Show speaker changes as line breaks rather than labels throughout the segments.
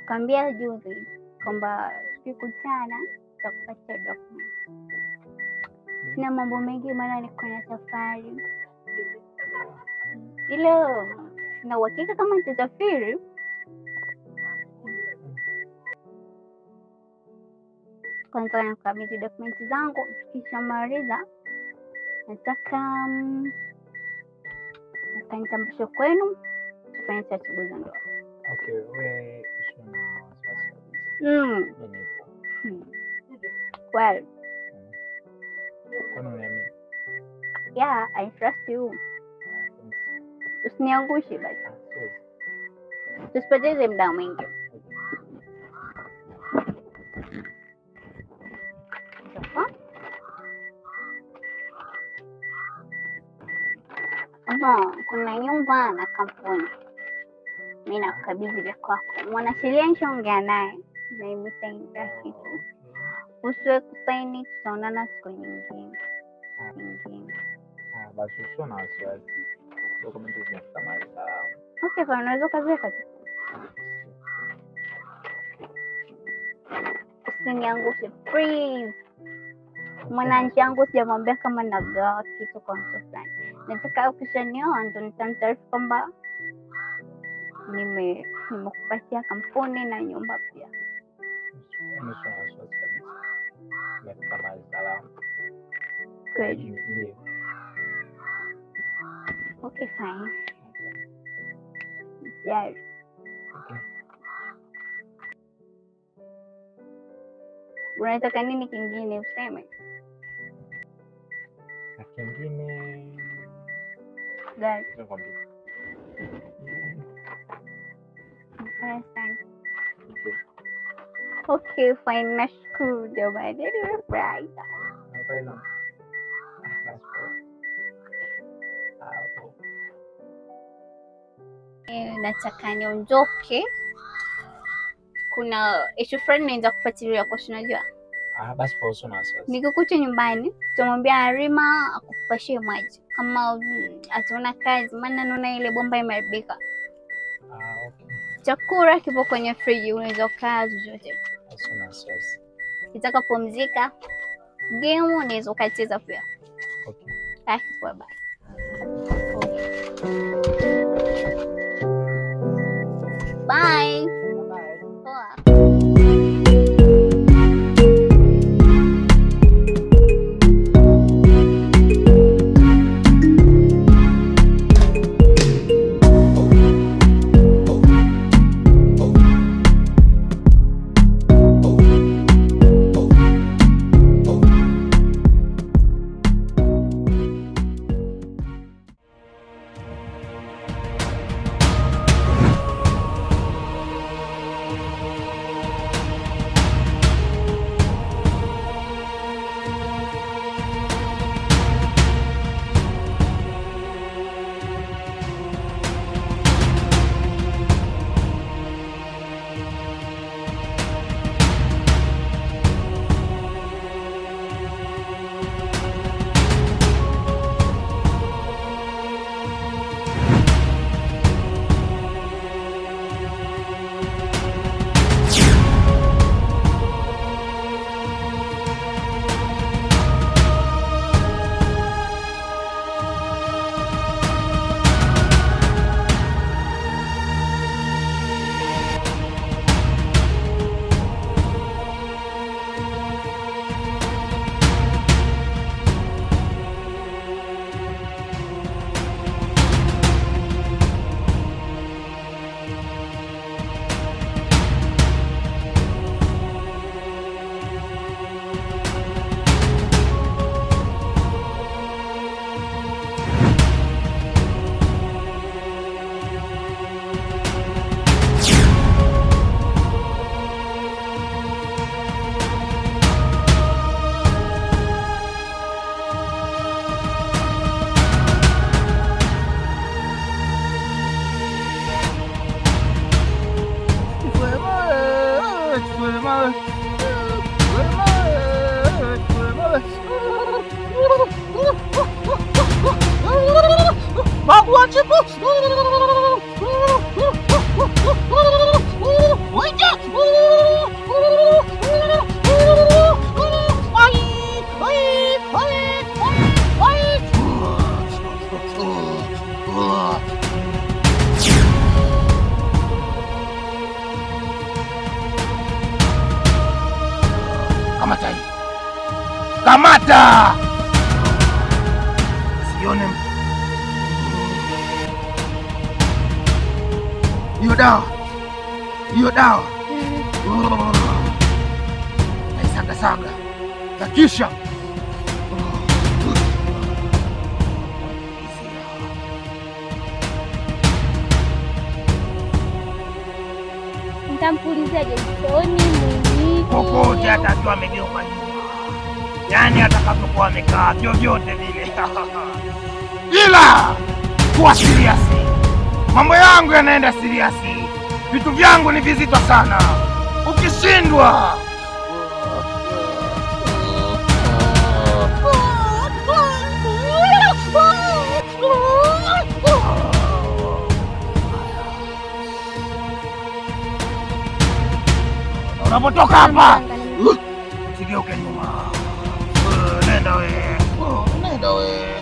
Nilivyokuambia juzi kwamba tukikutana nitakupatia document. Sina mambo mengi maana niko na safari. Ila sina uhakika kama nitasafiri. Kwanza nakabidhi dokumenti zangu, tukishamaliza nataka ukanitambulishe kwenu, tufanye taratibu za ndoa.
Okay, wewe usiwe na wasiwasi kabisa. Mimi nipo.
Well,
Kwani uniamini?
yeah, I trust you. Usiniangushe basi.
Siwezi.
Tusipoteze muda mwingi. Sawa? Aha, kuna nyumba na kampuni. Mimi nakukabidhi vya kwako. Mwanasheria nishaongea naye na imesaini kila kitu. Usiwe kusaini, tutaonana siku nyingine. Nyingine.
Basi usiwe na wasiwasi. Dokumenti zimefika mahali salama.
Okay, kwa unaweza ukaziweka tu. Usiniangushe please. Mwananchi yangu sijamwambia kama nagawa kitu kwa mtu fulani. Nataka ukishanioa ndo nitamtaarifu kwamba nimekupatia kampuni na nyumba pia.
Usiwe na wasiwasi kabisa. Zimefika mahali salama.
Kweli.
Ndio.
Okay, fine. Yes.
Okay.
Unataka nini kingine useme?
Na kingine
Gari.
nikwambie.
Asante.
Okay.
Okay, fine. Nashukuru jamani. Nimefurahi sana.
Napenda. Basi poa. Poa.
Nataka niondoke. Kuna issue fulani naanza kufuatilia kwa unajua.
Basi poa, usiwe na wasiwasi.
Nikikuta nyumbani, tutamwambia Arima akupashie maji kama ataona kazi, maana naona ile bomba imeharibika.
Okay.
Chakula kipo kwenye friji, unaweza ukaa zozote.
Usiwe na wasiwasi.
Ukitaka kupumzika, game unaweza ukacheza pia.
Okay.
Bye bye. Bye.
Bye.
Poa.
Maguatibu! Kamata hii. Kamata! Sione hiyo dawa. Hiyo dawa. Naisaga saga. Na kisha
nitampulizia jikoni mwilini.
Popote atakiwa amegeuka nyuma. Yaani atakapokuwa amekaa vyovyote vile. Ila kuwa serious. Mambo yangu yanaenda serious. Vitu vyangu ni vizito sana. Ukishindwa unapotoka hapa usigeuke nyuma. Nenda we. Nenda we.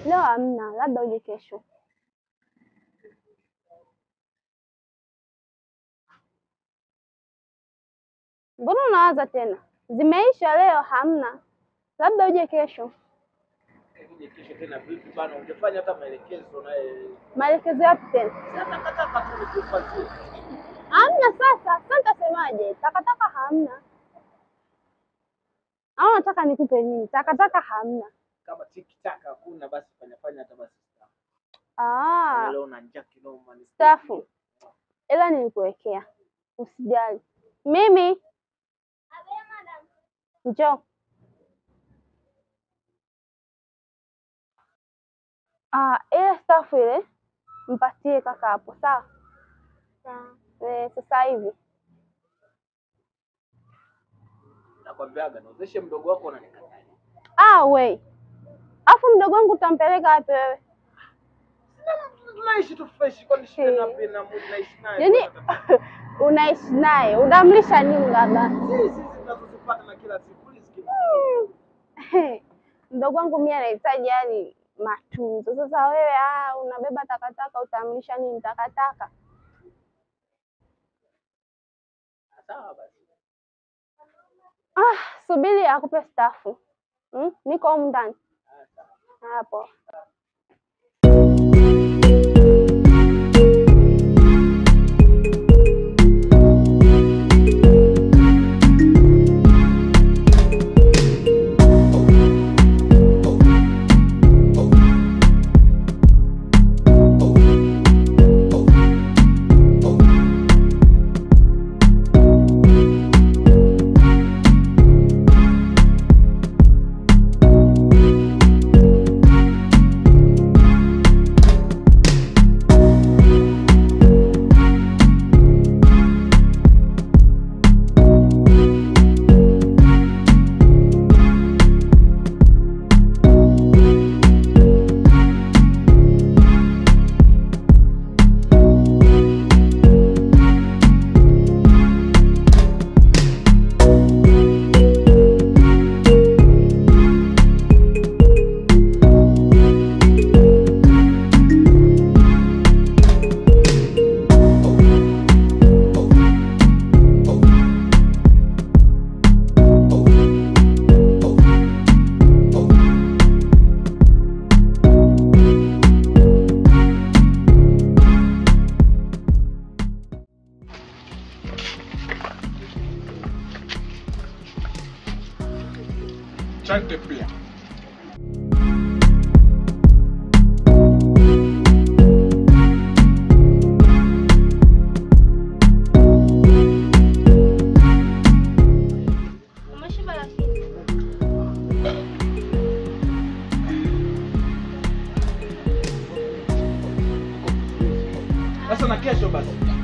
Leo hamna, labda uje kesho. Mbona unawaza tena? Zimeisha leo, hamna. Labda uje kesho.
Uje kesho tena vipi bana? Ungefanya hata maelekezo naye.
Maelekezo yapi tena?
Sasa takataka tu nikupatie.
Hamna sasa, sasa nitasemaje? Takataka hamna. Au nataka nikupe nini? Takataka hamna.
Kama tikitaka hakuna basi fanya fanya hata basi.
Ah.
Leo una njaa kinoma ni
stafu. Ila nilikuwekea. Usijali. Mimi.
Abe madam.
Njoo. Ah, ile stafu ile mpatie kaka hapo, sawa?
Sawa.
Sasa hivi.
Nakwambiaga niozeshe mdogo wako unanikatalia.
Ah, we. Afu mdogo wangu utampeleka wapi wewe?
Tunaishi tu fresh, kwani shida na pena naishi naye.
Yaani unaishi naye, unamlisha nini baba?
Sisi tunazozipata na kila siku riziki.
Mdogo wangu mimi anahitaji yani matunzo. Sasa wewe unabeba takataka utamlisha nini takataka?
Sawa basi.
Ah, subiri akupe stafu. Niko humu ndani. Hapo.
Sasa na kesho basi.